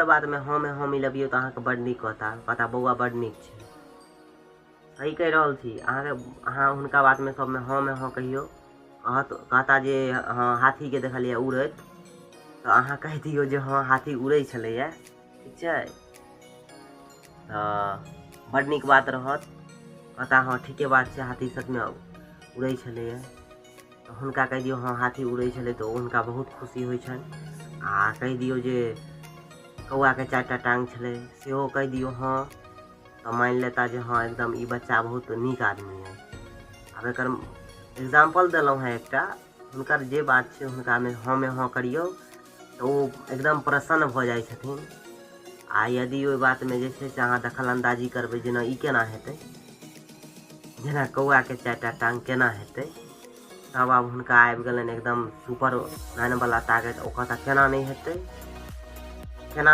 बातमे हँमे हँ मिलबियौ तऽ अहाँके बड्ड नीक कहता, कहता बौआ बड्ड नीक छै। सही कहि रहल छी अहाँके। अहाँ हुनका बातमे सबमे हँमे हँ कहियौ। कहत, कहता जे हँ हाथीके देखलियै उड़ैत, तऽ अहाँ कहि दियौ जे हँ हाथी उड़ै छलैए। ठीक छै, तऽ बड्ड नीक बात रहत। कहता हँ ठीके बात छै, हाथी सचमे उड़ै छलैए। तऽ हुनका कहि दियौ हँ हाथी उड़ै छलै, तऽ हुनका बहुत खुशी होइ छनि। आ कहि दियौ जे कौआके 4टा टाङ्ग छलै, सेहो कहि दियौ हँ, तऽ मानि लेता जे हँ एकदम ई बच्चा बहुत नीक आदमी अइ। आब एकर एग्जाम्पल देलहुँ हेँ एकटा। हुनकर जे बात छै हुनकामे हँमे हँ करियौ तऽ ओ एकदम प्रसन्न भऽ जाइ छथिन। आ यदि ओहि बातमे जे छै से अहाँ दखल अन्दाजी करबै, जेना ई केना हेतै, जेना कौआके 4टा टाङ्ग केना हेतै, तब आब हुनका आबि गेलनि एकदम सुपर मैनवला ताकत। ओ कहता केना नहि हेतै, केना